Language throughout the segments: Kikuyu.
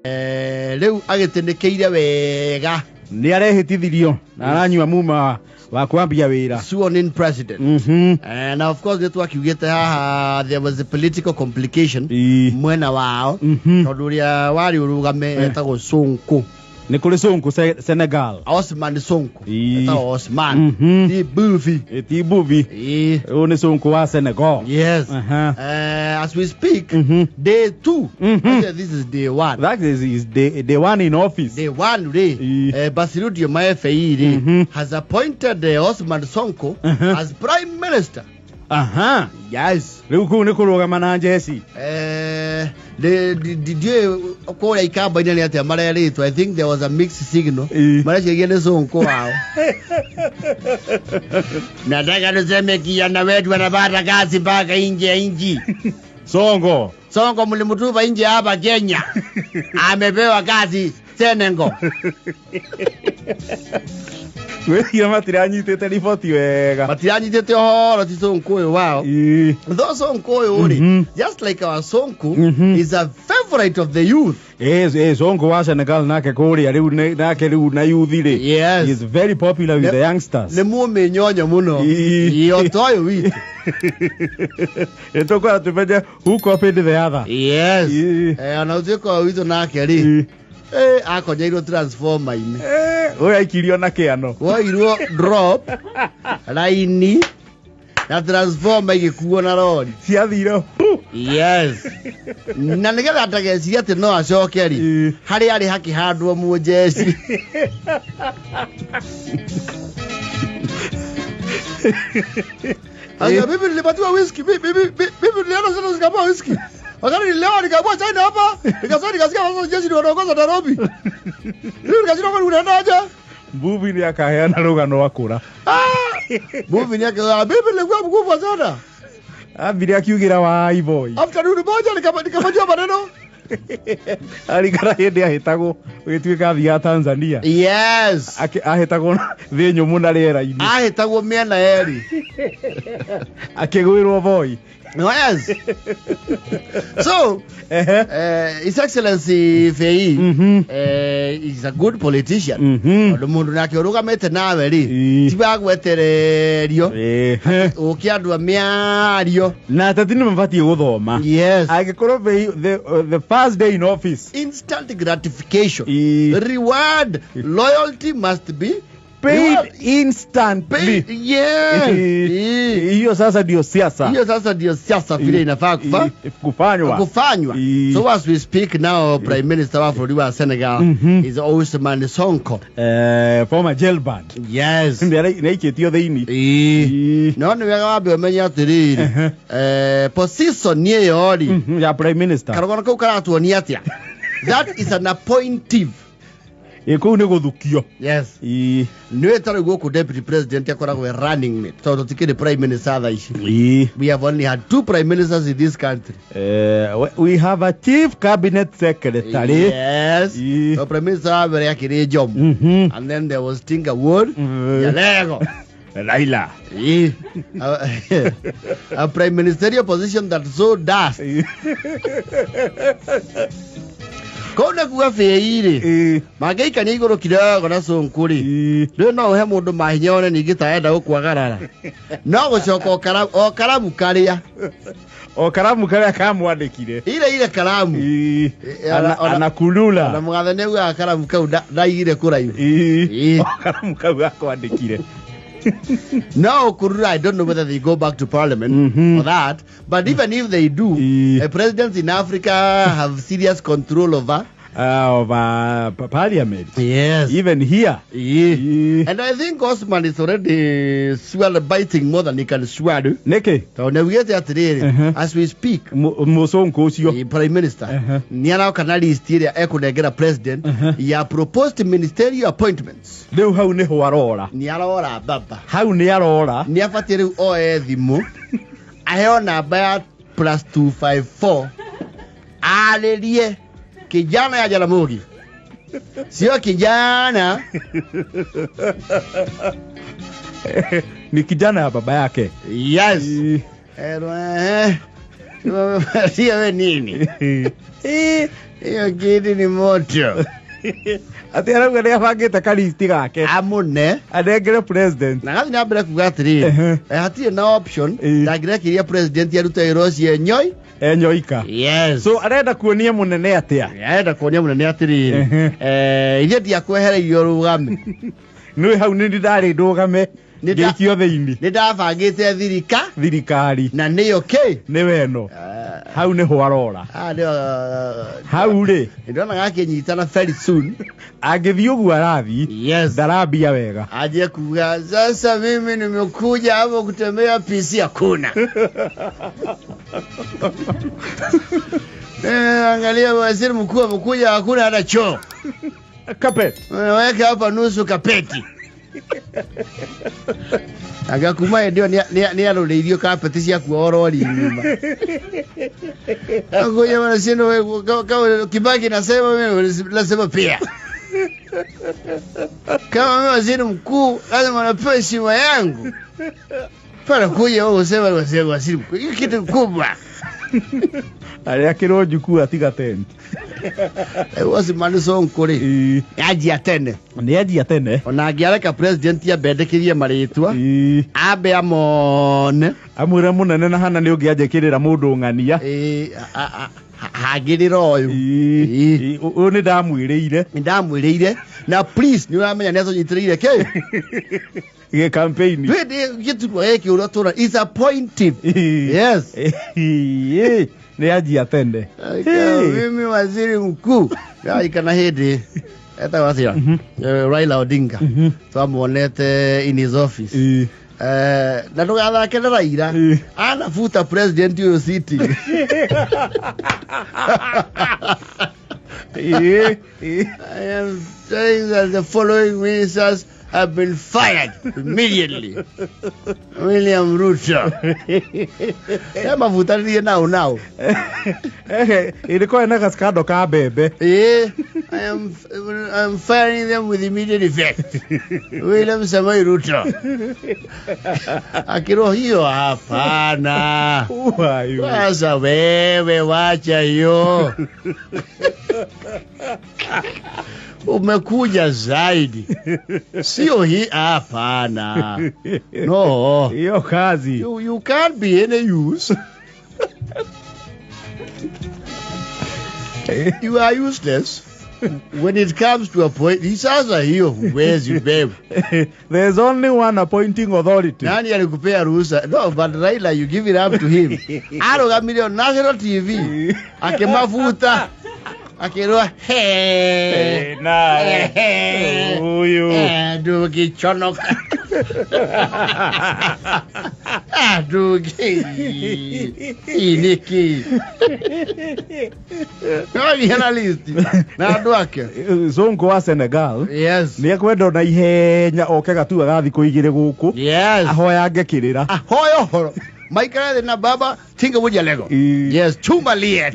Rĩu agĩtĩnĩkĩire wega. Nĩ arehĩtithirio na aranyua muma wa kwambia wĩra. Sworn in president. And of course nĩ twakiugĩte haha there was a political complication mwena wao, tondũ ũrĩa warĩ ũrũgame etagwo Sonko. Nĩ kũrĩ Sonko Senegal. Osman Sonko. Etagwo Osman. Ti Buvi. Ti Buvi. Ũyũ nĩ Sonko wa Senegal. Yes. As we speak, day 2. Actually, this is day 1. That is day 1 in office. Day 1 rĩ, Bassirou Diomaye Faye rĩ, has appointed Osman Sonko as prime minister. Yes. Rĩu kũu nĩ kũrũgama na njeci. Ndiũĩ kũrĩa ikamba-inĩ nĩ atĩa marerĩtwo. I think there was a mixed signal. Mareciria nĩ Sonko wao. Nataka niseme kijana wetu anapata kazi mpaka nje ya nchi. Sonko. Sonko mlimtupa nje hapa Kenya. Amepewa kazi Senegal. Wĩra matiranyitĩte riboti wega. Matiranyitĩte ũhoro ti Sonko ũyũ wao. Though Sonko ũyũ rĩ, just like our Sonko, is a favorite of the youth. Sonko wa Senegal nake kũrĩa rĩu nake rĩu na youth rĩ. Yes. He is very popular with the youngsters. Nĩ mũmĩnyonyo mũno. Ĩĩ, o ta ũyũ witũ. Nĩ tũkwenda tũmenye who copied the other. Yes. Ona ũtuĩka ũyũ witũ nake rĩ. Akonyeirwo transformer-inĩ. Ũyũ aikirio na kĩano. Woirwo drop raini na transformer igĩkuo na rori. Ciathire hu. Yes. Na nĩgetha ndagecirie atĩ no acoke rĩ, harĩa arĩ hakĩhandwo mũnjeci. Aya, mimi nilipatiwa whisky, mimi nilienda sana nikapewa whisky. Wakati nililewa nikaambiwa China hapa, nikasema nikasikia sasa jeshi ndio wanaongoza Nairobi. Mimi nikashindwa kwani unaenda aje? Mbuvi ni akaheana rũgano akũra. Mbuvi ni akaheana, mimi nilikuwa mkubwa sana. Ambire akiugĩra wa Ivoi. Afternoon moja nikafanywa maneno. Arikara hĩndĩ ahĩtagwo gũgĩtuĩka athiaga Tanzania. Yes. Ahĩtagwo thĩ nyũmũ na rĩera-inĩ. Ahĩtagwo mĩena yerĩ. Akĩgwĩrwo Voi. Yes. So, His Excellency Faye, is a good politician. Tondũ mũndũ nake ũrũgamĩte nawe rĩ, ti wa gwetererio. Ũke andũ a mĩario. Na ateti nĩ mabatiĩ gũthoma. Yes. Angĩkorwo Faye, the first day in office. Instant gratification. Reward. Loyalty must be paid reward. Instantly. Paid, yes. Hiyo sasa ndio siasa. Hiyo sasa ndio siasa vile inafaa kufanywa. Kufanywa. So as we speak now, Prime Minister wa bũrũri wa Senegal is Ousmane Sonko. Former jailbird. Yes. Ndio naikĩtio thĩinĩ. No nĩ wega wambe ũmenye atĩrĩrĩ, position ĩyo rĩ, Ya Prime Minister. Karũgano kau karatuonia atĩa? That is an appointive. Kũu nĩ gũthukio. Yes. Nĩ ta rĩu gũkũ Deputy President akoragwo e running mate, tondũ tũtikĩrĩ Prime Minister thaa ici. We have only had 2 Prime Ministers in this country. We have a Chief Cabinet Secretary. Yes. So Prime Minister wa mbere akĩrĩ Jomo. And then there was Tinga Wood. Jalego. Raila. A prime ministerial position that so does. Kau nĩ kuga Faye rĩ, mangĩikania igũrũ kidogo na Sonko rĩ, rĩu no ũhe mũndũ mahinya one ningĩ ta enda gũkwagarara. No gũcoka o karamu karĩa. O karamu karĩa kamwandĩkire. Ile ile karamu. Anakulula. Ona mũgathe nĩ augaga karamu kau ndaigire kũraihu. O karamu kau gakwandĩkire. No, Kurura, I don't know whether they go back to parliament for that. But even if they do, presidents in Africa have serious control over Over parliament. Yes. Even here. And I think Osman is already swallow biting more than he can swallow. Neke. Tondũ nĩaugĩte atĩrĩrĩ, as we speak, Mũcũngũ ũcio. Prime Minister, nĩ aroka na list ĩrĩa ekũnengera president ya proposed ministerial appointments. Rĩu hau nĩho arora. Nĩ arora baba. Hau nĩ arora. Nĩ abatiĩ rĩu oe thimũ, aheo namba ya plus 254, arĩrie kijana ya Jaramogi. Sio kijana. Ni kijana ya baba yake. Yes. Wamepatia we nini? Hiyo kiti ni moto. Atä arauga nä abangä te karisti gake Amune anengere president. Na gathi na mbere kuga atiriri, hatirĩ na option. Ndangĩrekeria president arute wĩra ũcio enyoi. Enyoika. Yes. So arenda kuonia munene atia? Arenda kuonia mũnene atĩrĩrĩ, ithuĩ ndiakwehereirio rũgame. Nä hau nä ndarä ndågame. Nĩ ngä ikio thä inĩ. Nĩ ndabangĩte thirikari. Na nĩyo kĩ? Nä weno hau nä ho arora. Ah, nĩyo. Hau rä Nĩndona gakĩnyitana very soon. Angä thiä å guo arathiĩ, ndarambia wega. Aje kuga sasa mimi nimekuja hapo kutembea PC hakuna. Angalia waziri mkuu amekuja, hakuna hata choo. Carpet. Unaweka hapa nusu kapeti. Anga kuma hĩndĩ ĩyo nĩ arũrĩirio kapeti ciakua oro nyuma. Ngoja bwana sino kama Kibaki nasema, mimi nasema pia. Kama mimi waziri mkuu lazima napewa heshima yangu. Pana kuja wewe usema waziri mkuu. Hii kitu kubwa. Arä akä rwo njukuu atiga tent. Wasimani Sonko rĩ, anjia tene. Nä anjia tene. Ona angĩareka president ambendekithie marĩtwa, ambe amone. Amwä re må nene na hana nä å ngä anjä kä rä ra må ndå ng'ania. Hagĩrĩra ũyũ. Å yå nä ndamwä rä ire. Nĩ ndamwĩrĩire na please nĩ ũramenya nĩ atũnyitĩrĩire kĩ gä campaign. Twĩndĩ gĩturwa gĩkĩ ũrĩa tũra is appointive. Yes. Nä anjia tene. Aka, mimi waziri mkuu kana hĩndĩ etagwo atĩa? Raila Odinga twamuonete in his office. Na ndũgathake na Raila. Anabuta president ũyũ sitting. I am saying that the following ministers have been fired immediately. William Ruto. Emabutanirie nao nao. Ä ko ena gacikando ka mbembe. I am firing them with immediate effect. William Samoei Ruto. Akirwo hiyo hapana. Uayo. Sasa wewe wacha hiyo. Umekuja zaidi. Sio hii, hapana. No. Hiyo kazi. You can't be any use. You are useless. When it comes to a point, sasa hiyo huwezi bebe. There's only one appointing authority. Nani alikupea ruhusa? No, but Raila, you give it up to him. Arũgamire on national TV. Akĩmabuta. Akĩrwo he. Nawe. Huyu. Ndũngĩconoka. Ndũngĩ. Ĩ nĩkĩ? No analyst. Na andũ ake. Sonko wa Senegal. Yes. Nä ekwenda na ihenya oke gatua ga thikå igä rä gå kå. Ahoyange kä rä ra. Ahoya ũhoro. Maikara thĩ na baba tinga buja lego. Yes, chuma liet.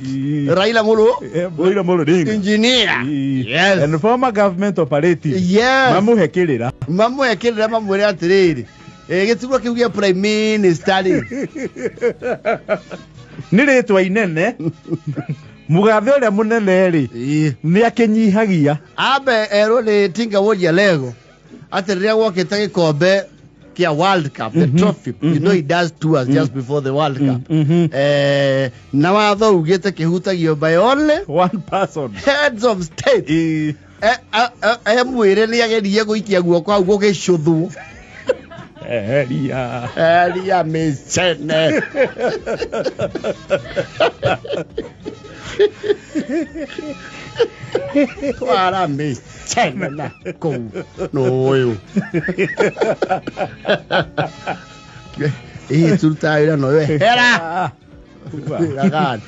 Raila Molo. Raila Molo Odinga. Engineer. Yes. And former government operative. Yes. Mamuhe kä rä ra. Mamuhe kä rä ra mamwä re atĩrĩrĩ. Gĩturwa kĩu gĩa prime minister rĩ. Nä rä twa inene. Mugathe å rä a må nene rä nä akä nyihagia. Ambe erwo nĩ tinga woria lego atĩ rĩrĩa gwokĩte gĩkombe kĩa World Cup, the trophy, you know he does tours just before the World Cup. Na watho ugĩte kĩhutagio by only one person. Heads of state. Emwĩre nĩ agerie gũikia guoko hau gũgĩcũthwo. Eheria. Eheria mĩcene. Twara mĩcene na kũu nũyũ. Ĩ turutaga wĩra na ũyũ ehera. Wĩra gani?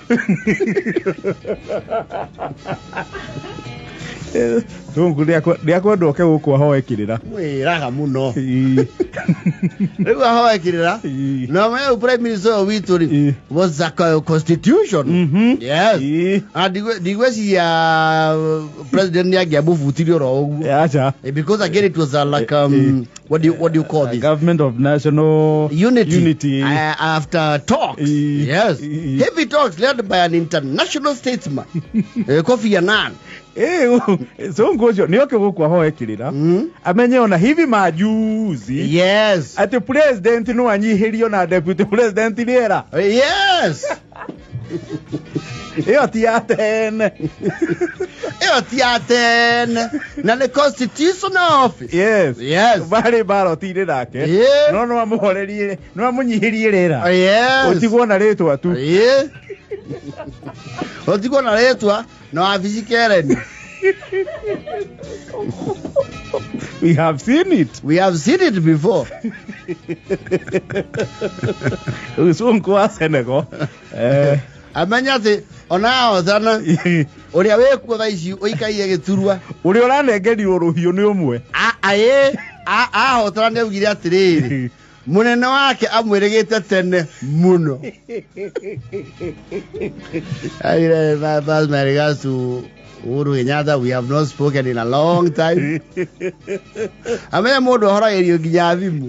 Sonko nĩakwenda oke gũkũ ahoe kĩrĩra. Mwĩraga mũno. Rĩu ahoe kĩrĩra. Na maya prime minister ũyũ witũ rĩ was a constitution. Yes. Na ndigwĩciria president nĩ angĩamũbutirie oro ũguo. Aca. Because again it was like what do you call this? Government of national Unity. Unity. After talks. Yes. Heavy talks led by an international statesman, Kofi Annan. Sonko ũcio nĩ oke gũkũ ahoe kĩrĩra, amenye ona hivi majuzi atĩ president no anyihĩrio na deputy president rĩera. Ĩyo ti ya tene. Ĩyo ti ya tene. Na nĩ constitutional office. Yes. Yes. Barĩ baroti-inĩ nake. No no amũhorerie, no amũnyihĩrie rĩera. Ũtigwo na rĩtwa tu. Ũtigwo na rĩtwa na wabici kereni. We have seen it. We have seen it before. Sonko wa Senegal. Amenya atĩ ona ahotana ũrĩa wĩkuo thaa ici ũikaire gĩturwa. Ũrĩa ũranengerirwo rũhiũ nĩ ũmwe. Aĩ ahotana nĩ augire atĩrĩrĩ, mũnene wake amwĩrĩgĩte tene mũno. Aire, pass my regards to Uhuru Kenyatta. We have not spoken in a long time. Amenya mũndũ ahoragĩrio nginya thimũ.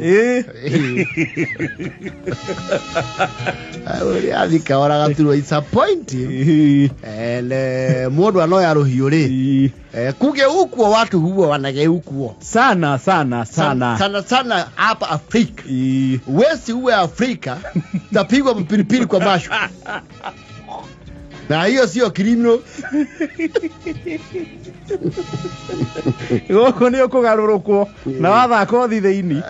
Ũrĩa athi kahora gaturwa, it's appointing. And mũndũ anoya rũhiũ rĩ, kugeukwo watu huwa wanageukwo sana sana sana. Sana sana hapa Afrika. Wesi uwe Afrika tapigwa mpilipili kwa macho, na hiyo sio criminal. Gũkũ nĩ ũkũgarũrũkwo na wathaka ũthi thĩinĩ.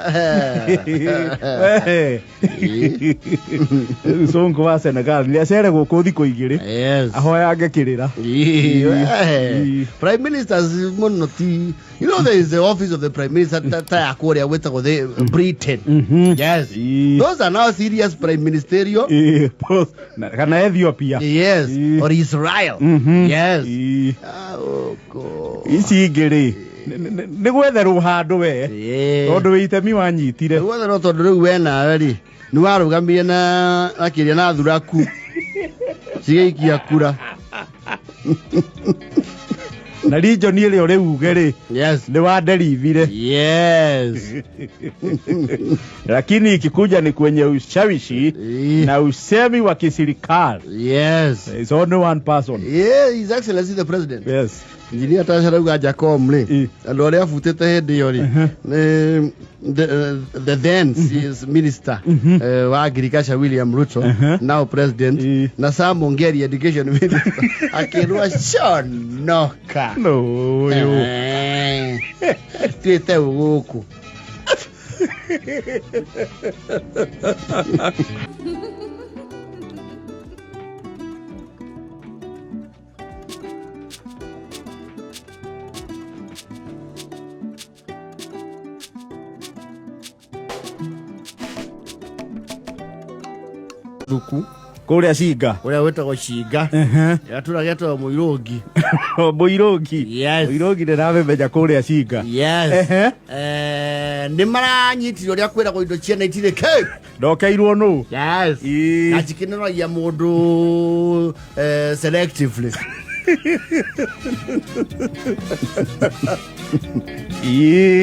Rĩu Sonko wa Senegal nĩ acere gũkũ thikũ 2 ahoyange kĩrĩra. Prime ministers mũno ti, there is the office of the prime minister ta ya kũrĩa gwĩtagwo the Britain. Yes. Those are now serious prime ministerial. Kana Ethiopia. Yes. Or Israel. Yes. Oh God. Ici ingĩ rĩ, nĩ gwetherwo handũ we tondũ wĩ itemi wanyitire. Nĩ gwetherwo tondũ rĩu we nawe rĩ nĩ warũgamire na kĩrĩa na thuraku cigĩikia kura. Na region ĩrĩa ũrĩ uge rĩ, Yes. nĩ wanderithire. Yes. Lakini ikikuja ni kwenye ushawishi na usemi wa kiserikali. Yes. It's only one person. Yeah, His Excellency the President. Yes. Engineer Tasha rauga Jacom rĩ, andũ arĩa abutĩte hĩndĩ ĩyo rĩ, nĩ the then minister wa agriculture William Ruto, now president, na Sam Ongeri education minister, akĩrwo conoka. No, ũyũ. Twĩte gũkũ. Thuku kũrĩa Cinga. Ũrĩa wĩtagwo Cinga. Gatũra getagwo Mũirũngi. Mũirũngi. Yes. Mũirũngi ndĩramĩmenya kũrĩa Cinga. Yes. Nĩ maranyitire ũrĩa kwĩragwo indo ciene itirĩ kĩ. Ndokeirwo nũ? Yes. Na cikĩnoragia mũndũ selectively.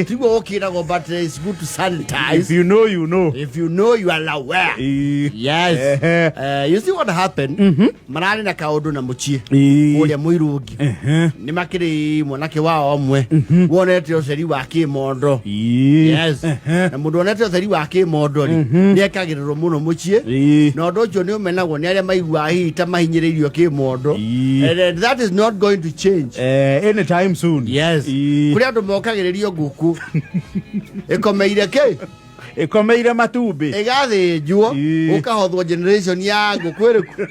Tiguo gũkĩragwo, but it's good to sanitize. If you know, you know. If you know, you are aware. Yes. You see what happened? Mararĩ na kaũndũ na mũciĩ. Ũrĩa Mũirũngi. Nĩ makĩrĩ mwanake wao ũmwe wonete ũceri wa kĩmondo. Yes. Na mũndũ wonete ũtheri wa kĩmondo rĩ, nĩ ekagĩrĩrwo mũno mũciĩ. Na ũndũ ũcio nĩ ũmenagwo nĩ arĩa maiguaga hihi ta mahinyĩrĩirio kĩmondo. And that is not going to change. Anytime soon. Yes. Kũrĩ andũ mokagĩrĩrio ngũkũ ĩkomeire kĩ? Ĩkomeire matumbĩ. Ĩgathĩnjwo. Ũkahothwo generation ya ngũkũ ĩrĩkũ?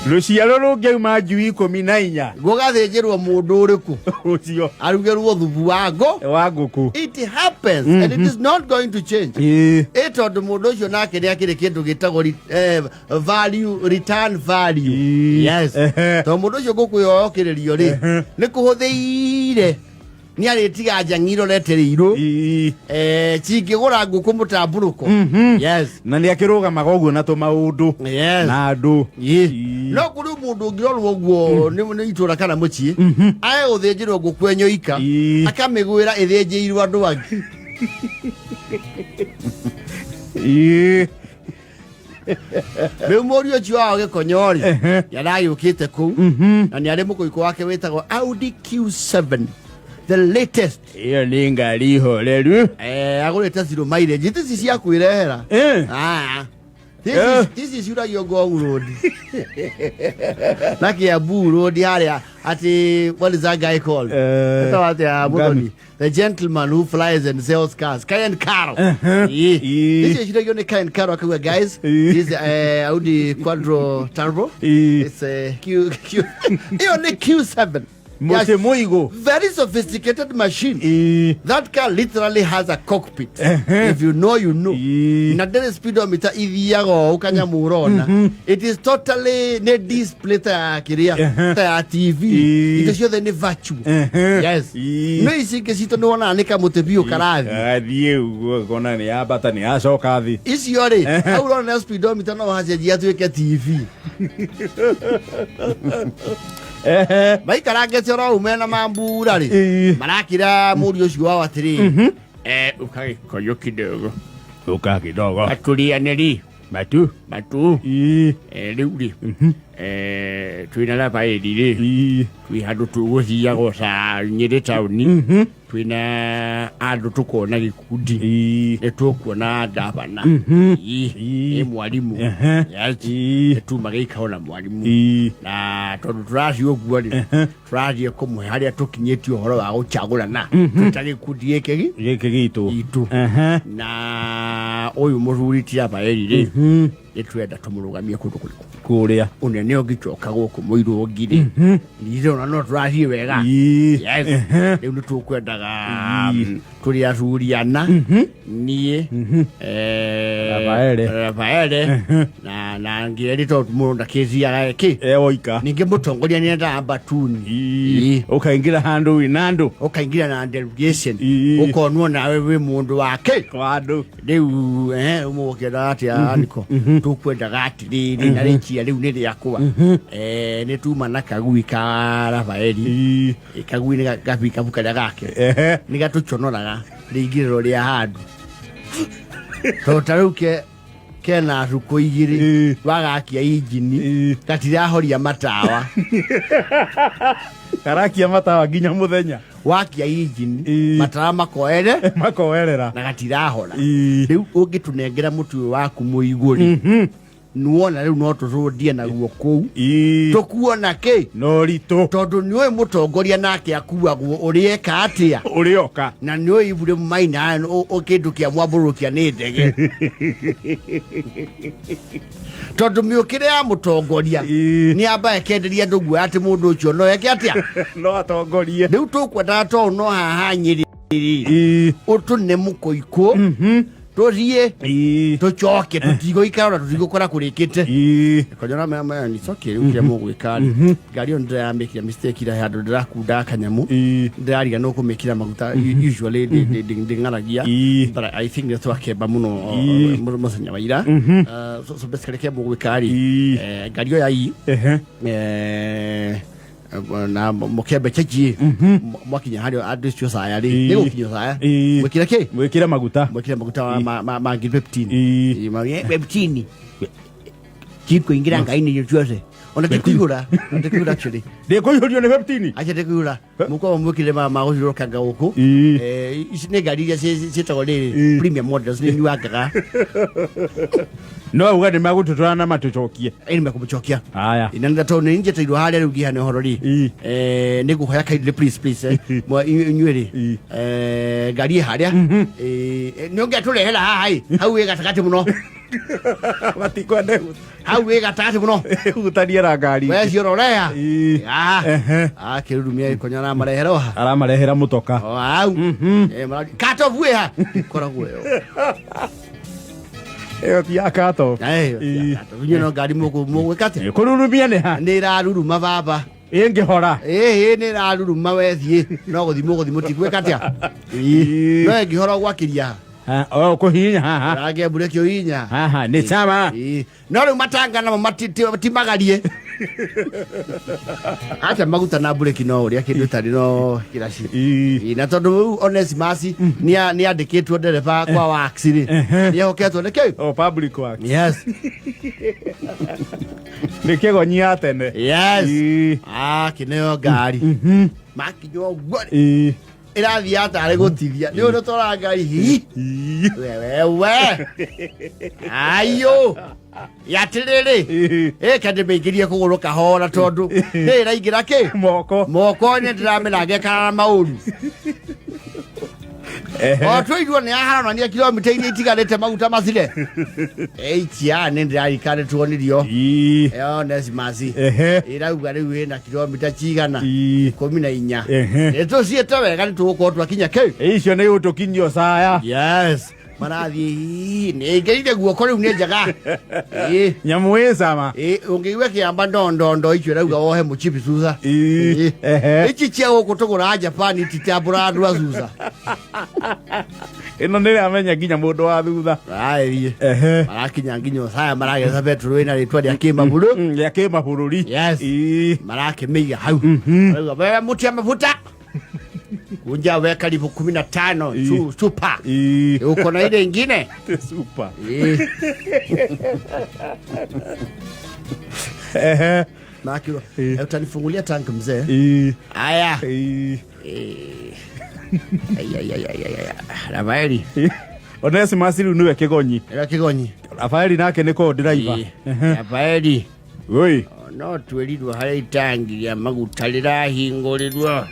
Rũciaro rũngĩauma njui 14. Gũgathĩnjĩrwo mũndũ ũrĩkũ? Ũcio. Arugĩrwo thubu wa ngũ. Wa ngũkũ. It happens and it is not going to change. Ĩ tondũ mũndũ ũcio nake nĩ akĩrĩ kĩndũ gĩtagwo value, return value. Yes. Tondũ mũndũ ũcio ngũkũ ĩyo yokĩrĩrio rĩ, nĩ kũhũthĩire nĩ arĩtiga njang'i irorete rĩirũ. Cingĩgũra ngũkũ mũtambũrũko. Yes. Na nĩ akĩrũgamaga ũguo na tũmaũndũ. Yes. Na andũ. No kũrĩ mũndũ ũngĩrorwo ũguo nĩ itũra kana mũciĩ, ae gũthĩnjĩrwo ngũkũ enyoika, akamĩgwĩra ĩthĩnjĩirwo andũ angĩ. Rĩu mũriũ ũcio wao gĩkonyo rĩ, nĩaragĩũkĩte kũu na nĩ arĩ mũkũikũ wake wĩtagwo Audi Q7, the latest. Ĩyo nĩ ngari horeru. Agũrĩte zero mileage, ici cia kwĩrehera. Ah. Ici ciuragio Ngong Road na Kiambu Road harĩa atĩ, what is that guy called? Ĩtagwo atĩa, Muthoni? The gentleman who flies and sells cars, Ken Caro. Icio ciragio nĩ Ken Caro, akauga, "Guys, this Audi Quattro Turbo, it's a Q Q, ĩyo nĩ Q7." Mũtĩ mũigũ. Very sophisticated machine. That car literally has a cockpit. If you know, you know. Na ndĩrĩ speedometer, ithiaga o ũkanyamũ ũrona. It is totally nĩ display ta ya kĩrĩa, ta ya TV. Indo ciothe nĩ virtual. Yes. No ici ingĩ citũ nĩ wonaga nĩ kamũtĩ biũ karathiĩ. Athiĩ ũguo ũkona nĩ yambata nĩ yacoka thĩ. Icio rĩ, hau ũrona speedometer no hacenjia atuĩke TV. Maikarangĩte oro ũũ mena mambura rĩ, marakĩra mũriũ ũcio wao atĩrĩrĩ, ũkagĩkoyũ kidogo. Ũka kidogo. Atũrĩanĩri matu. Matu. Rĩu rĩ, twĩna Rafaeli rĩ, twĩ handũ tũgũthiaga ta Nyĩrĩ taũni, twĩna andũ tũkona gĩkundi, nĩ tũkuona ngavana. Ĩ mwarimũ. Yes. Nĩ tuma gĩikaro na mwarimũ, na tondũ tũrathiĩ ũguo rĩ, tũrathiĩ kũmũhe harĩa tũkinyĩtie ũhoro wa gũcagũrana twĩta gĩkundi gĩkĩ gĩkĩ gitũ. Gitũ. Na ũyũ mũthuri ti Rafaeli rĩ, nĩ twenda tũmũrũgamie kũndũ kũrĩkũ? Kũrĩa. Ũnene ũngĩcoka gũkũ mũirũngi rĩ, ndirona no tũrathiĩ wega. Yes. Rĩu nĩ tũkwendaga tũrĩ athuri ana, niĩ, Rafaele. Rafaele na ngĩeri, tondũ mũndũ ndakĩthiaga kĩ E woika. Ningĩ mũtongoria nĩ endaga mbatuni. Ũkaingĩra handũ wĩna andũ. Ũkaingĩra na delegation, ũkonwo nawe wĩ mũndũ wake. Wa andũ. Rĩu mũgũkĩenda atĩa niko tũkwendaga atĩrĩrĩ, na rĩkia rĩu nĩ rĩakwa. Nĩ tuma na kagui ka Rafaeli. Kagui nĩ gabikabu karĩa gake nĩ gatũconoraga rĩingĩrĩro rĩa handũ, tondũ ta rĩu ke kena thukũ 2, wagakia injini, gatirahoria matawa. Karakia matawa nginya mũthenya. Wakia injini, matawa makoere. Makoerera. Na gatirahora. Rĩu ũngĩtũnengera mũtĩ ũyũ waku mũigũ rĩ, nĩwona rĩu no tũcũndie naguo kũu, tũkuona kĩ? No ritũ. Tondũ nĩũĩ mũtongoria nake akuagwo ũrĩa eka atĩa. Ũrĩoka. Na nĩũĩ ibure maina kĩndũ kĩa mwambũrũkia nĩ ndege, tondũ mĩũkĩre ya mũtongoria nĩ amba ĩkenderia andũ guoya atĩ mũndũ ũcio no eke atĩa. No atongorie. Rĩu tũkwendaga tondũ no haha Nyĩrĩ ũtũne mũkũikũ, tũthiĩ tũcoke, tũtigũikara na tũtigũkora kũrĩkĩte. Konyora maya ni coke rĩu kĩrĩa mũgwĩka rĩ, ngari ĩyo nĩndĩramĩkĩra mistake ira handũ ndĩrakundaga kanyamũ, ndĩrariga no kũmĩkĩra maguta. Usually ndĩng'aragia, but I think nĩ twakemba mũno mũthenya wa ira. So basically kĩrĩa mũgwĩka rĩ, ngari ĩyo ya i na mũkembe chechi mwakinya harĩa andũ acio caya rĩ, nĩ gũkinya caya, mwĩkĩre kĩ? Mwĩkĩre maguta. Mwĩkĩre maguta ma ngiri 15. 15 chikuingira ngai-inĩ ciothe. Ona ndikuihũra, ndikuihũra actually. Ndĩkũihũrio nĩ 15. Acha ndikuihũra. Mũkorwo mwĩkire ma magũciũrũkanga gũkũ. Ĩĩ. Ici nĩ ngari iria ciĩtagwo rĩrĩ Ĩĩ. premium models nĩ nyuangaga. No auga nĩ magũtũtwara na matũcokie. Ĩni mekũmũcokia. Haya. Na nĩ tondũ nĩ njĩtĩirwo harĩa rĩu ngĩhane ũhoro rĩ. Ĩĩ. Nĩ ngũhoya kindly please please inyuĩ rĩ. Ĩĩ. Ngari ĩ harĩa. Nĩ ũngĩatũrehera haha ĩ hau ĩ gatagatĩ mũno. Matikwenda Hau ĩ gatagatĩ mũno. hutania na ngari. We ciororea. Ĩĩ. Ehe. Akĩrurumia gĩkonyo aramarehera oha. Aramarehera mũtoka. O hau. Cut off wĩ ha? Ĩkoragwo ĩyo. Ĩyo ti ya cut off. Ĩĩ. Inyuĩ no ngari mũgwĩka atĩa? Kũrurumia nĩ ha? Nĩ ĩraruruma baba. Ĩngĩhora. Ĩĩ nĩ ĩraruruma wethiĩ no gũthimwo gũthimwo tigwĩka atĩa? Ĩĩ. No ĩngĩhora gwakĩria ha? Ha, o kũhihinya haha. Range mbureki ũhihinya. Haha nĩ sawa. Ĩĩ. No rĩu matanga namo ti magarie. Acha maguta na mbureki no ũrĩa kĩndũ ĩtarĩ no kĩraci. Ĩĩ. Ĩĩ, na tondũ rĩu Onesimus nĩ andĩkĩtwo ndereba kwa wax rĩ Ehe. nĩ ehoketwo nĩ kĩ? O public works. Yes. Nĩ kĩgonyi ya tene. Yes. Ĩĩ. Ah, kĩneo ngari. Makinya ũguo rĩ, Ĩĩ. ĩrathiĩ atarĩ gũtithia. Nĩ ũndũ tũra ngari hi. Ĩĩ. Wewe. Ayo. Yatĩrĩrĩ. Ĩĩ. Ĩka ndĩmĩingĩrie kũgũrũ kahora tondũ nĩ ĩraingĩra kĩ? Moko. Moko nĩ ndĩramĩrange kana maũru. Ehe. O tũigua nĩ yaharanania kilomita iria itigarĩte maguta macire. Eikia nĩ ndĩrarikane tuonirio. Ĩĩ. Ĩyo Onesimus. Ehe. Ĩrauga rĩu ĩna kilomita cigana? Ĩĩ. 14. Ehe. Nĩ tũciĩte wega nĩ tũgũkorwo twakinya kĩ? Icio nĩ ũtũkinyio saya. Yes. Marathiĩ nĩ ĩngĩrire guoko rĩu nĩ njega. Ĩĩ. Nyamũ ĩ cama. Ĩĩ, ũngĩigua kĩamba ndondondo icio ĩrauga wohe mũchibi thutha. Ĩĩ. Ĩĩ. Ehe. Ici cia gũkũ tũgũraga Japan ititambũraga andũ a thutha. Ĩno nĩ ĩramenya nginya mũndũ wa thutha. Marathiĩ. Ehe. Marakinya nginya Othaya maragetha betũrũ ĩna rĩtwa rĩa kĩmabũrũ. Rĩa kĩmabũrũri. Yes. Ĩĩ. Marakĩmĩiga hau. Marauga wewe mũtia ya mafuta. Kunja we karibu 15 super. Ĩĩ. Uko na ile ingine? Super. Ĩĩ. Ehe. Makiro, Ĩĩ. utanifungulia tank mzee. Ĩĩ. Aya. Ĩĩ. Ai ai ai ai ai. Rafaeli. Onesimus rĩu nĩwe kĩgonyi. Ĩra kĩgonyi. Rafaeli nake nĩ ko driver. Ĩĩ. Rafaeli. Oi. No twĩrirwo harĩa itangi rĩa maguta rĩrahingũrĩrwo.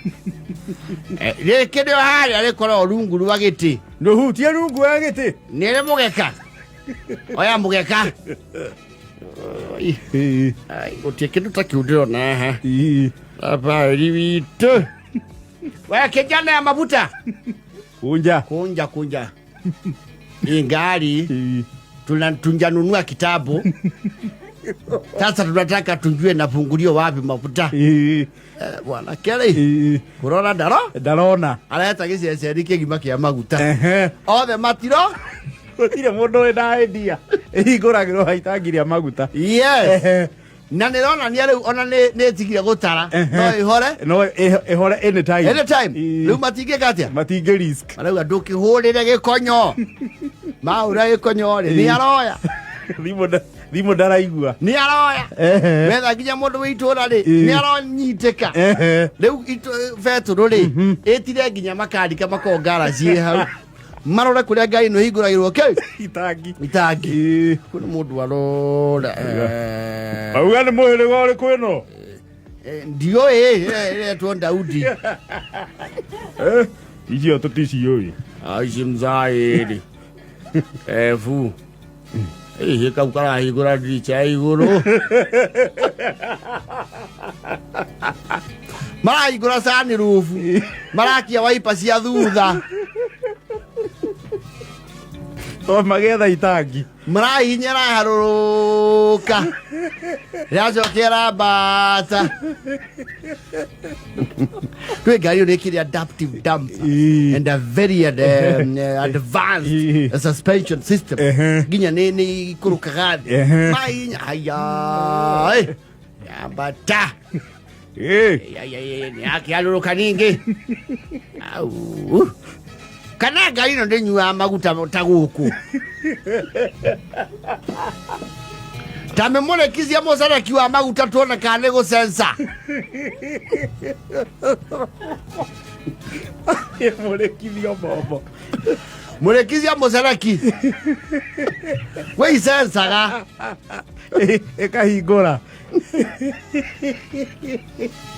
Rĩkĩ nĩo harĩa rĩkoragwo rungu rwa gĩtĩ. Ndũhutie rungu wa gĩtĩ. Nĩ rĩ mũgeka. Oya mũgeka. Oi, Ĩĩ. ai, gũtirĩ kĩndũ ta kĩu ndĩrona haha. Ĩĩ. Rafaeli witũ. We kijana ya mafuta. Kunja. Kunja kunja. Hii ngari Ĩĩ. tunjanunua kitabu. Sasa tunataka tujue nafungulio wapi mafuta. Ĩĩ. Bwana Kelly Ĩĩ. kurora ndaro Ndarona. areta gĩceceni kĩgima kĩa maguta Ehe. othe matiro Gũtirĩ mũndũ wĩna idea. Ĩhingũragĩrwo ha itangi rĩa maguta. Yes. Ehe. Na nĩronania rĩu ona nĩ ĩtigire gũtara Ehe. no ĩhore No ĩhore anytime. anytime. Ĩĩ. Rĩu matingĩka atĩa? Matingĩ risk. Marauga ndũkĩhũrĩre gĩkonyo. Mahũra gĩkonyo rĩ nĩ aroya. Thimũ ndaraigua. Nĩ aroya. Ehe. Wetha nginya mũndũ wĩ itũra rĩ Ĩĩ. nĩ aronyitĩka. Ehe. Rĩu betũrũ rĩ ĩtire nginya makarika makorwo ngaraci hau marore kũrĩa ngari ĩno ĩhingũragĩrwo kĩ Itangi. itangi. Ĩĩ. Kwĩna mũndũ arora Auga nĩ mũhĩrĩga ũrĩkũ ĩno? Ndiũĩ ĩretwo Daudi. Icio tũticiũĩ. Aici mzaĩrĩ ebu ĩhĩ kau karahingũra ndirica ya igũrũ marahingũra sunroof marakia waipa cia thutha To magĩetha itangi. Marahihinya raharũrũka rĩracokera mbata. Kwĩ ngari ĩyo nĩ adaptive damper Ĩĩ. and a very advanced Ĩĩ. suspension system. Ehe. Nginya nĩ ikũrũkaga thĩ. Ehe. Mahihinya haya yambata. Ĩĩ. Nĩ yakĩarũrũka ningĩ. Au. Kana ngari ĩno ndĩnyuaga maguta ta gũkũ. Ta mĩmũrĩkithia mũcereki wa maguta tuone kana nĩ gũcenca. Mũrĩkithio mbombo. Mũrĩkithia mũcereki wĩ icencaga. Ĩkahingũra.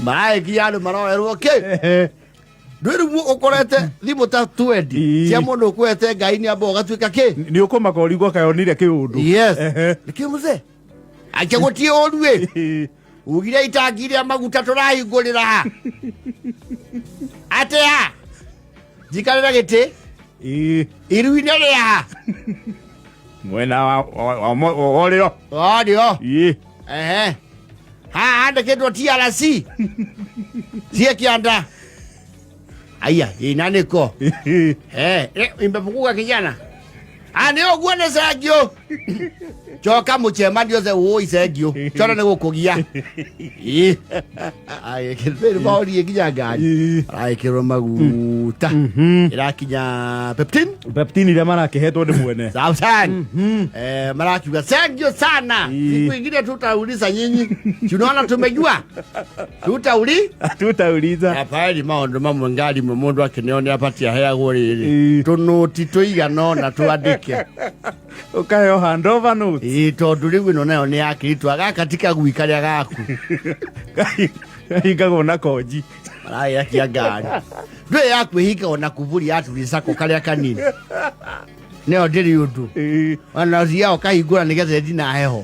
Maraĩkia andũ maroerwo kĩ ndwĩrĩguo ũkorete thimũ ta 20 cia mũndũ ũkwete ngai nĩ amba ũgatuĩka kĩ. Nĩ ũkũmaka ũrigwo kaĩ onire kĩũndũ. Yes. Nĩkĩ mũzee ake gũtiĩ ũru ĩ ugire itangi rĩa maguta tũrahingũrĩra ha atĩa njikarĩra gĩtĩ iru-inĩ rĩa ha. Mwena wa ũrĩo. Ũrĩo. Ehe. Haha handĩkĩtwo TRC sie kĩanda aya ina nĩko imepukuka kijana nĩ ũguo nĩ cengio coka mũcemanio ũce ũĩ cengio cona nĩ gũkũgia maorie nginya ngari aragĩkĩrwo maguta ĩrakinya peptin. Peptin iria marakĩhetwo nĩ mwene. Sawa sana. Marakiuga thank you sana. Siku ingine tutauliza nyinyi. Tunaona tumejua. Tutauli? Tutauliza. Hapana maundu mamwe ngari mwe mundu akinione apatia heagwo riri. Tunoti tuigana ona twandike. Ukaheo handover notes. Ĩĩ tondu rĩu ĩno nayo nĩ yakiritwa gaka ti kagui karĩa gaku. Kahingagwo na konji. Marayakia ngari. Ndũĩ ya kwĩhinga ona kuburi yaturisako karĩa kanini. Nĩyo ndĩrĩ ũndũ. Ona ũthiaga ũkahingũra nĩgetha ĩthi na heho.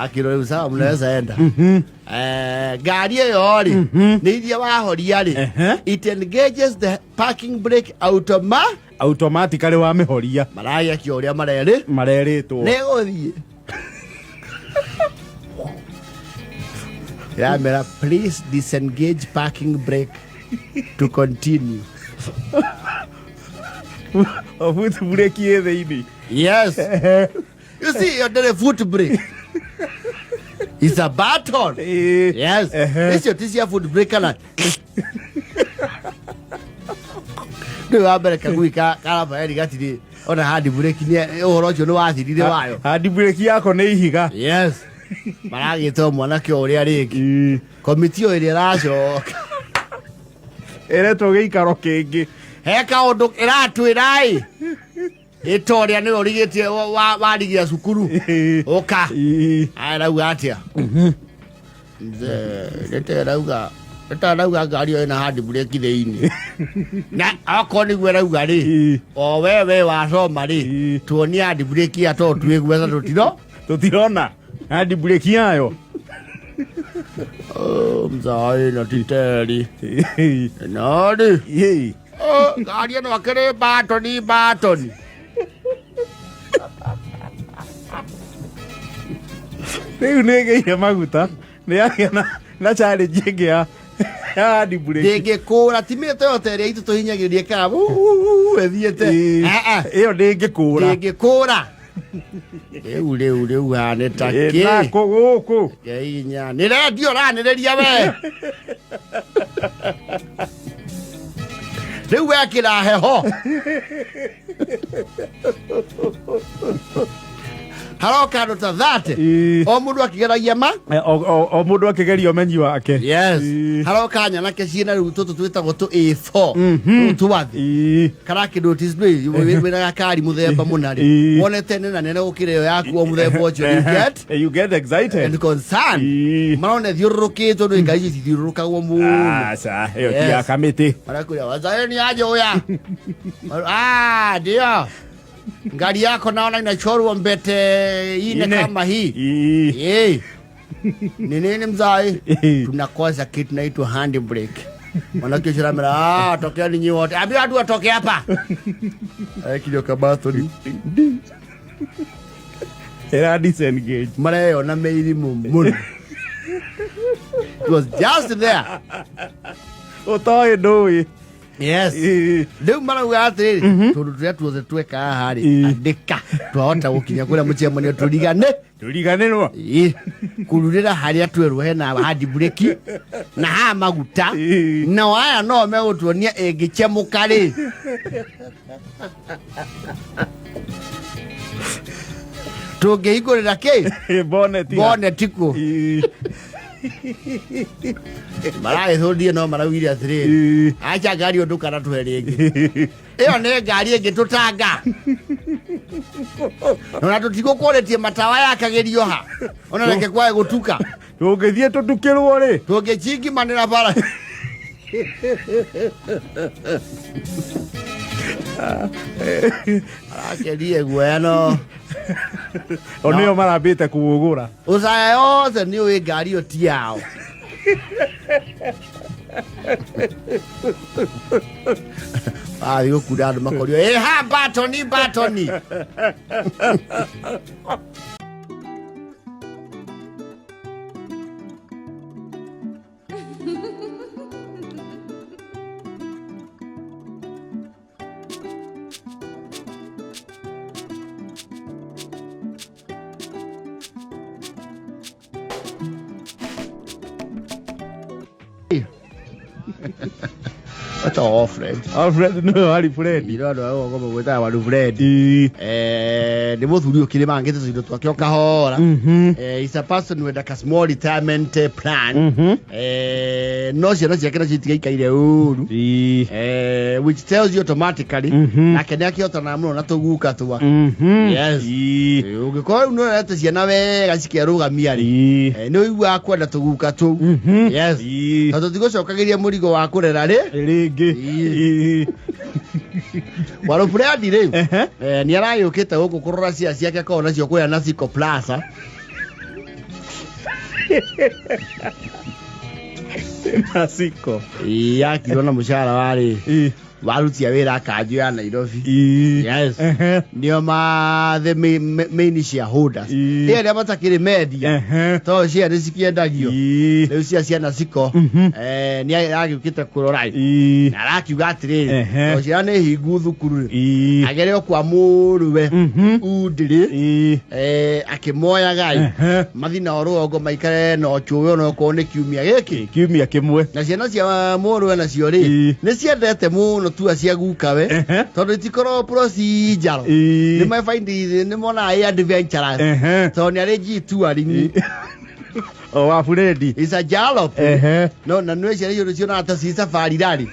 Akĩrwo rĩu sawa mnaweza enda. Ngari ĩyo rĩ nĩ iria wahoria rĩ it engages the parking brake automatically wa mĩhoria. Marayakia ũrĩa marerĩ marerĩtwo. Nĩ gũthiĩ. Yamera please disengage parking brake to continue. Foot brake ĩ thĩinĩ. Yes. You see, you're the foot brake. It's a button. Yes. Icio ti cia foot brake kana. Ndũĩ wa mbere kagui ka Rafaeli gatirĩ ona hand brake nĩ ũhoro ũcio nĩ wathirire wayo. Hand brake yako nĩ ihiga. Yes. Maragĩtwo mwanake o ũrĩa rĩngĩ. Komiti ĩyo ĩrĩa ĩracoka. Ĩretwo gĩikaro kĩngĩ. He kaũndũ ĩratwĩra ĩ. Ĩta ũrĩa nĩwe ũrigĩtie warigia cukuru. Ũka. Arauga atĩa? Mzee, nĩte arauga. Nĩte arauga ngari ĩyo ĩna hand brake thĩinĩ. Na okorwo nĩguo arauga rĩ, o we wasoma rĩ, tuonie hand brake ya tondũ twĩgwetha tũtiro. Tũtirona hand brake yayo. Oh, mzee, ĩno ti teri. No rĩ. Ngari ĩno akĩrĩ batoni batoni. Rĩu nĩ ĩgĩire maguta, nĩ yagĩa na challenge ĩngĩ ya hand brake. Ndĩngĩkũra ti mĩtĩ Toyota ĩrĩa itũ tũhinyagĩrĩria ĩkaga ĩthiĩte. Ĩyo ndĩngĩkũra. Ndĩngĩkũra. Rĩu rĩu rĩu hane ta kĩ. Nako gũkũ. Keinya. Nĩ rendio ũranĩrĩria we. Rĩu wekĩra heho. Haroka andũ ta 30. O mũndũ akĩgeragia ma? O mũndũ akĩgeria ũmenyi wake. Yes. Haroka nyanake ciĩna rĩu tũtũ twĩtagwo tũ A4. Tũtũ twathi. Karakĩndũ wĩna gakari mũthemba mũna rĩ. Wonete nene nene gũkĩra ĩyo yaku o mũthemba ũcio. You get? You get excited. And concerned. Marona thiũrũrũkĩtwo nĩ ngari ici cithiũrũrũkagwo mũno. Aca, ĩyo ti ya kamĩtĩ. Marakwĩra wazaeni aje ũya. Ah, ndio. Ngari yako naona inachorwa mbete ine kama hii. Ni nini mzai? Tunakosa kitu naitwa hand brake. Manake shiramira, tokea ninyi wote. Ambia watu watoke hapa. Kilio kabathoni. Era disengage. Mareo na meirimu muno. It was just there. Utoe ndui. Yes. Rĩu marauga atĩrĩrĩ, tondũ tũrĩa tuothe tweka haha rĩ, andĩka twahota gũkinya kũrĩa mũcemanio tũrigane. Tũriganĩrwo. Kururĩra harĩa twerwo hena hand brake na haha maguta. Nao aya no megũtuonia ĩngĩchemũka rĩ. Tũngĩhingũrĩra kĩ? Bonnet. Bonnet kũ? Ĩĩ. Maragĩthũndie no maraugire atĩrĩrĩ, Ĩĩ. acha ngari ũndũ kana tũhe rĩngĩ. Ĩyo nĩ ngari ĩngĩ tũtanga. Ona tũtigũkũrĩtie matawa yakagĩrio ha. Ona reke kwae gũtuka. Tũngĩthiĩ tũtukĩrwo rĩ. Tũngĩchingimanĩra bara. Arakerie guoya no. O nĩo marambĩte kũũgũra. Ũcaya yothe nĩ ũĩ ngari ĩyo ti yao. Athiĩ gũkunda andũ makorio, ĩha batoni batoni. Wetagwo Alfred. Alfred nĩwe warĩ Fred. Iro andũ a rũgongo magwĩtaga waru Fred. Ĩĩ. Nĩ mũthuri ũkĩrĩmangĩte tũindo twake o kahora. Is a person with like a small retirement plan. No ciana ciake nacio itigaikaire ũru. Ĩĩ. Which tells you automatically nake nĩ akĩhotanaga mũno na tũguka twake. Yes. Ĩĩ. Ũngĩkorwo rĩu nĩũrerete ciana wega cikerũgamia rĩ, Ĩĩ. nĩ ũiguaga kwenda tũguka tũu. Yes. Ĩĩ. Tondũ tũtigũcokagĩria mũrigo wa kũrera rĩ. Rĩngĩ. Ĩĩ. Ĩĩ. Warũburandi rĩu Ehe. Nĩ aragĩũkĩte gũkũ kũrora cia ciake akorwo nacio kũrĩa Nasiko Plaza. Nasiko. Ĩĩ, yakirwo na mũcara warĩ Ĩĩ. warutia wĩra kanjũ ya Nairobi. Ĩĩ. Yes. Ehe. Nĩo ma the main shareholders. Ĩĩ. Ĩyo arĩa matakĩrĩ mendia. Ehe. Tondũ share nĩ cikĩendagio. Ĩĩ. Rĩu cia ciana ciko nĩ aragĩũkĩte kũrora ĩ. Ĩĩ. Na arakiuga atĩrĩrĩ, Ehe. tondũ ciana nĩ hingu thukuru rĩ, Ĩĩ. agere o kwa mũrũwe Undĩrĩ Ĩĩ. akĩmoyaga ĩ, Ehe. mathi nao rũgongo maikare na ũcũwe onokorwo nĩ kiumia gĩkĩ. Kiumia kĩmwe. Na ciana cia mũrũwe nacio rĩ, Ĩĩ. nĩ ciendete mũno tua cia gukawe Ehe. tondũ itikoragwo procedural. Ĩĩ. Nĩ mafind nĩ monaga ĩ adventurous Ehe. tondũ nĩ arĩ G touring. O wa Fred. Is a jalop. Ehe. No na nĩ ciana icio nĩcionaga ta ci safari rally.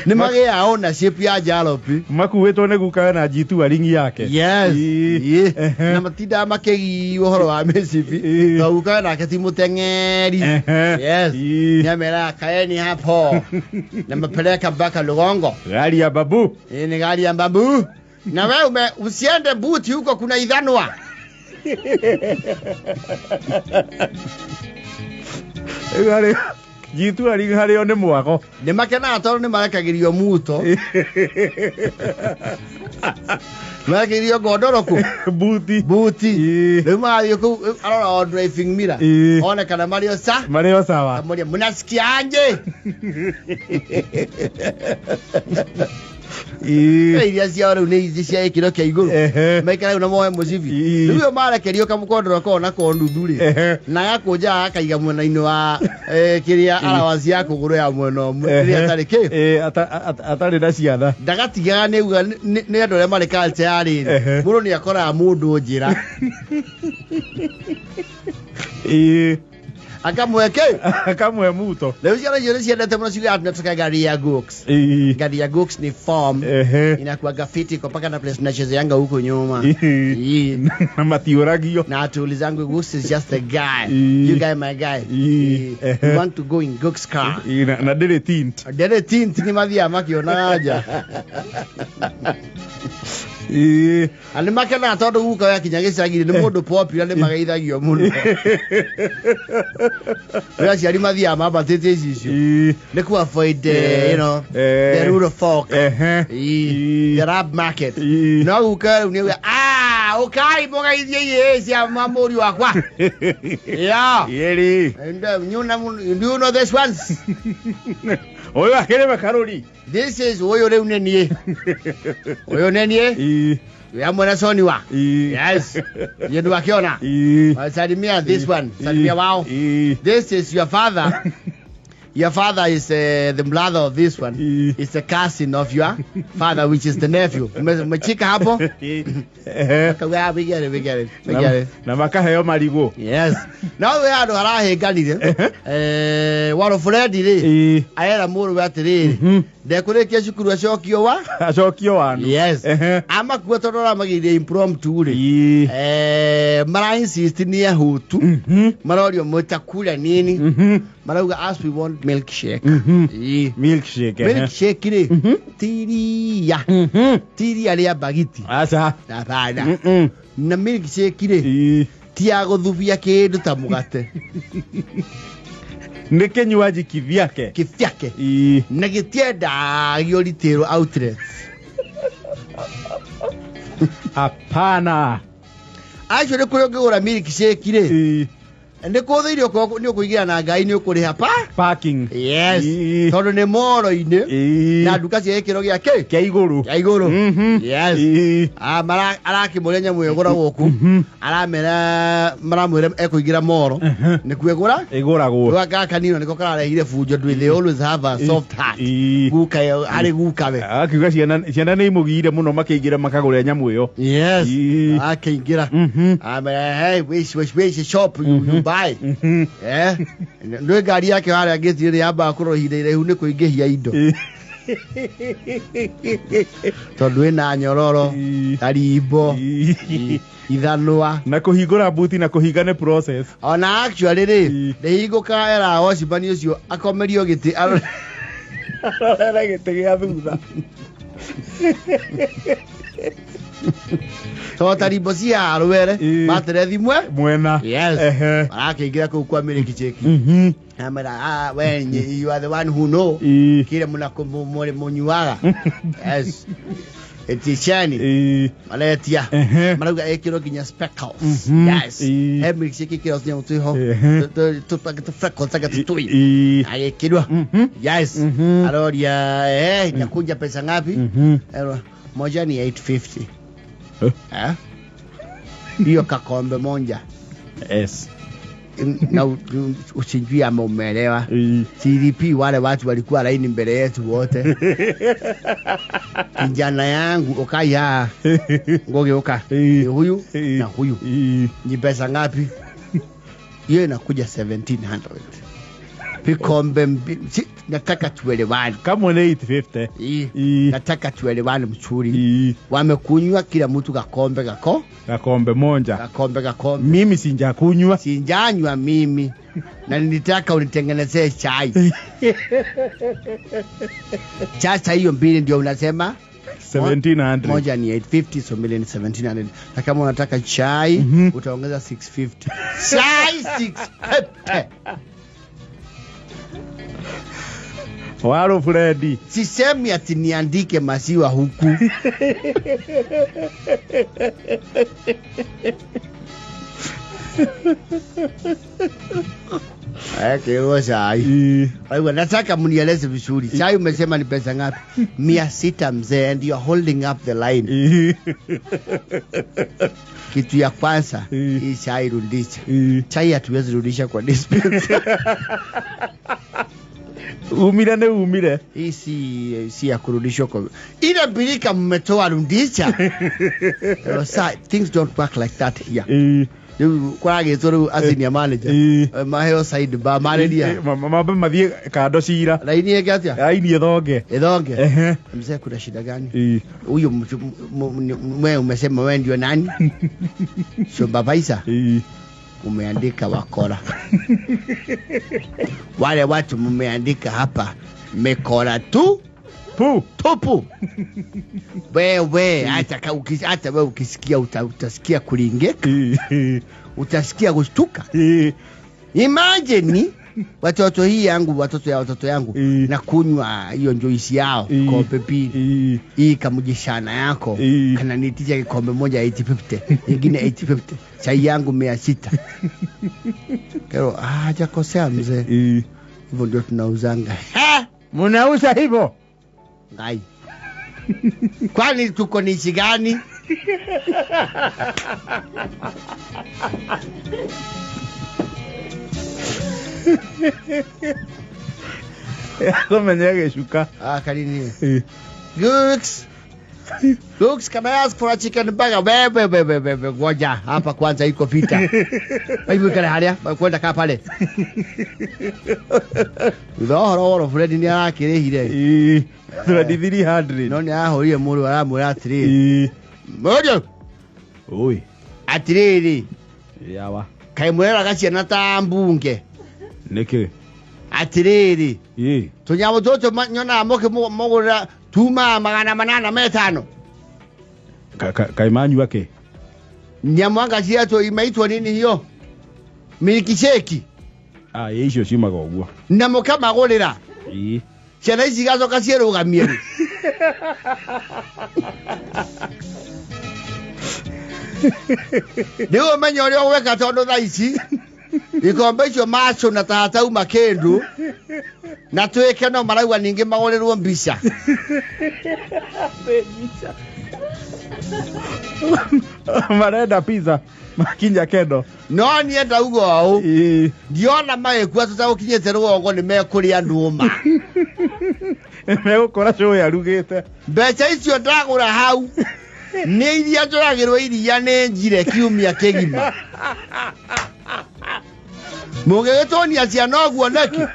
Nĩ magĩaga ownership ya jalop. Makuĩtwo nĩ gukawe na G2 ringi yake. Yes. Ĩĩ. Ĩĩ. Ehe. Na matindaga makĩgiywo ũhoro wa mĩcibi Ĩĩ. tondũ gukawe nake ti mũteng'eri. Ehe. Yes. Ĩĩ. Nĩameraga kaeni hapo na mapeleka mpaka Lugongo. Gari ya babu. Hii ni gari ya babu. Na wewe usiende buti huko kuna ithanwa. Rĩu harĩ G2 ringi harĩo nĩ mwago. Nĩ makenaga tondũ nĩ marekagĩrio muto. Marekagĩrio ngondoro kũ? Buti. Buti. Ĩĩ. Rĩu marathiĩ kũu arora o driving mirror. Ĩĩ. One kana marĩ o sa. Marĩ o sawa. Amoria mnasikiaje? Ĩĩ. Iria ciao rĩu nĩ ici cia gĩkĩro kĩa igũrũ. Ehe. Maikara rĩu na moe mũcibi. Ĩĩ. Rĩu ũyũ marekerio kamũkondoro koo na ko nuthu rĩ. Ehe. Na gakũnja akaiga mwena-inĩ wa kĩrĩa allowance ya kũgũrũ ya mwena ũmwe rĩrĩa atarĩ kĩ. Ĩĩ, atarĩ na ciana. Ndagatigaga nĩ uga nĩ andũ arĩa marĩ culture ya rĩrĩ. Ehe. Mũndũ nĩ akoraga mũndũ njĩra. Ĩĩ. Akamũhe kĩ? Akamũhe muto. Rĩu ciana icio nĩ ciendete mũno ciugaga tunataka gari ya Gooks. Ĩĩ. Gari ya Gooks ni form. Ehe. Inakuwaga fiti iko mpaka na place tunachezeanga huko nyuma. Ĩĩ. Ĩĩ. Na matiũragio. Na tuulizangu Gooks is just a guy. Ĩĩ. You guy my guy. Ĩĩ. Ĩĩ. We want to go in Gooks car. Ĩĩ, na ndĩrĩ tint. Ndere tint nĩ mathiaga makĩonaga nja. Ĩĩ. Na nĩ makenaga tondũ guka yakinya gĩcagi nĩ mũndũ popular nĩ mageithagio mũno. Rĩu aciari mathiaga mambatĩtie icicio. Ĩĩ. Nĩ ku avoid you know, Eh. the rural folk. Ehe. Ĩĩ. The rab market. Ĩĩ. No guka rĩu nĩ auga, ah, ũkai mũgeithie iĩ cia mũriũ wakwa. Yeah. Ĩrĩ. And you know, do you know this ones? Ũyũ akĩrĩ makarũri. This is ũyũ rĩu nĩ niĩ. Ũyũ nĩ niĩ. Ĩĩ. Wĩ hamwe na Soni wa. Ĩĩ. Yes. Yeye ndo akiona. Ĩĩ. Salimia this one. Salimia wao. Ĩĩ. This is your father. Your father is the brother of this one. Is the cousin of your father, which is the nephew. Umechika hapo? Akauga, "Ah, we get it, we get it, we get it." Na makaheo marigũ. Yes. No we andũ arahĩnganire. Waro Fred rĩ, arera mũrũwe atĩrĩrĩ, ndekũrĩkia cukuru acokio wa acokio wanu. Yes. Amakua tondũ aramagĩire impromptu rĩ. Mara insist nĩ ahutu. Marorio mũtakula nini? Marauga, "As we want milkshake." Milkshake. Milkshake rĩ, tiria tiria rĩa bagiti. Aca. Hapana. Mm-mm. Na milkshake rĩ, ti ya gũthubia kĩndũ ta mũgate. Nĩ kinywaji kivyake. Kivyake. Na gĩtiendagio retail outlets. Hapana. Acio nĩ kũrĩa ũngĩgũra milkshake rĩ, nĩ kũthĩirio nĩ ũkũigĩra na ngai nĩ ũkũrĩha pa parking. Yes, tondũ nĩ moro-inĩ na nduka cia gĩkĩro gĩa kĩ kĩa igũrũ. Kĩa igũrũ. Yes. Ah, mara arakĩmũria nyamũ ĩyo ĩgũragwo kũ. Aramera maramwĩra ekũingĩra moro nĩkuo ĩgũra ĩgũragwo. Gaka kanino nĩko kararehire bunjo ndwĩ. They always have a soft heart. Guka ĩyo arĩ guka we. Akiuga ciana nĩ imũgiire mũno makĩingĩra makagũra nyamũ ĩyo. Yes. Akĩingĩra amera, "Hey, which shop you buy?" Eh, ndwĩ ngari yake harĩa ngĩti rĩ yambaga kũrora ihinda iraihu nĩ kũingĩhia indo tondũ ĩna nyororo, tarimbo, ithanwa. Na kũhingũra buti na kũhinga nĩ process. Ona actually rĩ, ndĩhingũkaga, era wacimani ũcio akomerio gĩtĩ arore. Arorere gĩtĩ gĩa thutha. Tondũ tarimbo cia rwere materethi mwe mwena. Yes. Arakĩingĩra kũu kwa milkshake, amera, "Ah, we you are the one who know kile mũnyuaga." Yes, etishani maretia marauga ĩkĩrwo nginya speckles. Yes. He milkshake ĩkĩrwo nyamũ twĩho tũ freckles aga tũtui agĩkĩrwo. Yes. Aroria, "Inakuja pesa ngapi?" Erwa, "Moja ni 850." Eh, hiyo kakombe moja. Yes. Na usijui ama umeelewa. CDP wale watu walikuwa laini mbele yetu wote. Kijana yangu ukaya ngoge uka ni huyu na huyu ni pesa ngapi? Hiyo inakuja 1700 vikombe mbili. Nataka tuelewane. Kama ni 850. Nataka tuelewane mchuri. Wamekunywa kila mtu kakombe kako gakombe monja. Kakombe kakombe. Mimi sinjakunywa. Sinjanywa mimi na nilitaka unitengenezee chai. Sasa hiyo mbili ndio unasema 1700. Moja ni 850, so mbili ni 1700. Na kama unataka chai, utaongeza 650. Chai 650. Waro Freddy. Sisemi ati niandike maziwa huku. Kĩrwo chai. Aiwa, nataka mnieleze vizuri. Chai umesema ni pesa ngapi? 600 mzee, and you are holding up the line. Kitu ya kwanza, hii chai rudisha. Chai hatuwezi rudisha kwa dispenser. Umire nĩ umire. Hii si ya kurudishwa kwa ile birika mmetoa, rudisha. Sa, things don't work like that here. Rĩu kwaragĩtwo rĩu a senior manager maheo side bar marĩria. Mambe mathiĩ kando cira. Laini ĩngĩ atĩa? Raini ĩthonge. Ĩthonge. Mzee, kuna shida gani? Huyu mtu wewe umesema wewe ndio nani? Supervisor. Umeandika wakora. Wale watu mmeandika hapa mekora tu pu tupu. Wewe hata hata wewe ukisikia utasikia kulingeka. Utasikia kushtuka. Imagine watoto hii yangu, watoto ya watoto yangu na kunywa hiyo juice yao kombe mbili. Hii kamujishana yako kana nitisha kikombe moja 850, ingine 850, chai yangu 600. Kero, hajakosea mzee. Hivyo ndio tunauzanga. Ha! Mnauza hivyo? Ngai. Kwani tuko ni nchi gani? Kũmenya gĩcuka. Ah, kanini. Gooks. Gooks, can I ask for a chicken burger? Wewe wewe wewe, ngoja hapa kwanza iko vita. Hebu kale haria, kwenda kaa pale. Thutha wa ũhoro wa Fred nĩ arakĩrĩhire. Ĩĩ, 2300. No nĩ arahũrire mũrũ aramwĩra atĩrĩrĩ. Ĩĩ. Mũriũ, Oi. atĩrĩrĩ, Yawa. kaĩ mũreraga ciana ta mbunge. Nĩkĩ? Atĩrĩrĩ, Ĩĩ. tũnyamũ tũtũ nyonaga mũkĩmũgũrĩra tumaga 805. Kaĩ manyua kĩ? Nyamũ anga cietwo imaitwo nini hiyo? Milkshake. Ah, ĩ icio ciumaga ũguo. Na mũkamagũrĩra. Ĩĩ. Ciana ici igacoka ciĩrũgamie rĩ. Rĩu ũmenye ũrĩa ũgwĩka tondũ thaa ici ikombe icio macũna ta hatauma kĩndũ na twĩke no marauga ningĩ magũrĩrwo mbica. Marenda pizza makinya kendo. No niĩ ndauga ũũ, Ĩĩ. ndiona magĩkua tũtagũkinyĩte rũgongo nĩ mekũrĩa ndũma. Megũkora cũĩ arugĩte. Mbeca icio ndagũra hau nĩ iria njũragĩrwo iria nĩ njire kiumia kĩgima. Mũngĩgĩtũnia ciana ũguo nĩkĩ?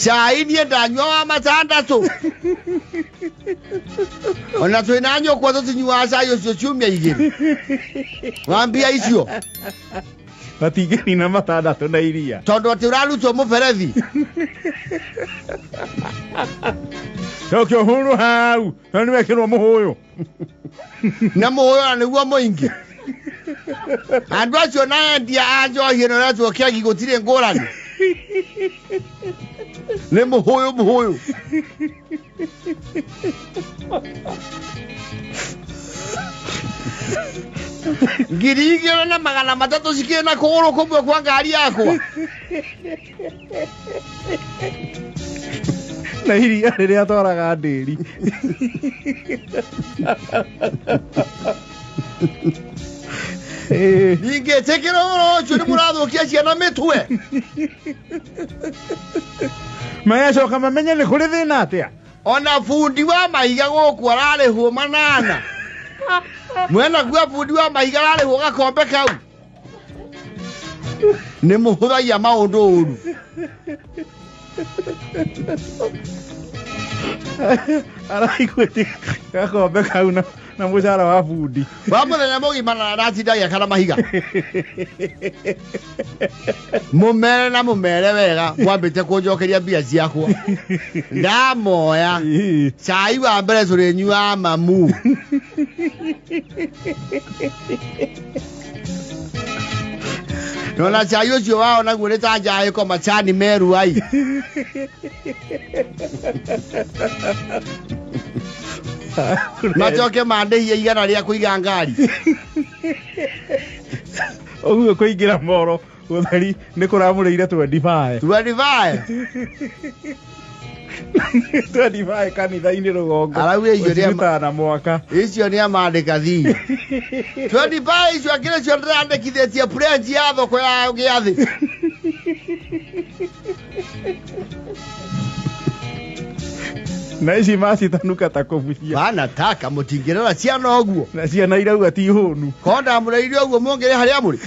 Cai niĩ ndanyua wa matandatũ. Ona twĩna nyũkwa tũtinyuaga cai ũcio ciumia igĩrĩ. Wambia icio. Matingĩnina matandatũ na iria. Tondũ atĩ ũrarutwo mũberethi. Cokia ũhũrwo hau. Na nĩ wekĩrwo mũhũyũ. Na mũhũyũ na nĩguo mũingĩ. Andũ acio na endia a njohi ĩno ĩretwo kĩagi gũtirĩ ngũrani. Nĩ mũhũyũ mũhũyũ. 2300 cikĩrĩ na kũgũrũ kũmwe kwa ngari yakwa. Na iria rĩrĩa atwaraga ndĩri. Ningĩtĩkĩra ũhoro ũcio nĩ mũrathũkia ciana mĩtwe. Magacoka mamenye nĩ kũrĩ thĩna atĩa. Ona bundi wa mahiga gũkũ ararĩhwo 8. Mwena kuga bundi wa mahiga ararĩhwo gakombe kau. Nĩ mũhũthagia maũndũ ũru. Araiguĩte gakombe kau na mũcara wa bundi. Wa mũthenya mũgima na aratinda agĩakana mahiga. Mũmere na mũmere wega mwambĩte kũnjokeria mbia ciakwa. Ndamoya. Cai wa mbere tũrĩnyuaga mamu. Nona cai ũcio wao naguo nĩ ta njaĩko macani meru ai. Macoke mandĩhie 100 rĩa kũiga ngari. Ũguo kũingĩra moro gũtheri nĩ kũramũrĩire 25. 25? 25 kanitha-inĩ rũgongo. Araugire icio nĩ Ũcirutaga na mwaka. Icio nĩ amandĩka thii. 25 icio akĩrĩ cio ndĩrandĩkithĩtie branch ya thoko ya gĩathĩ. Na ici macitanuka ta kũbucia. Bana taka mũtingĩrora ciana ũguo. Na ciana irauga ti hũnu. Korwo ndamũrĩire ũguo mũngĩrĩ harĩa mũrĩ.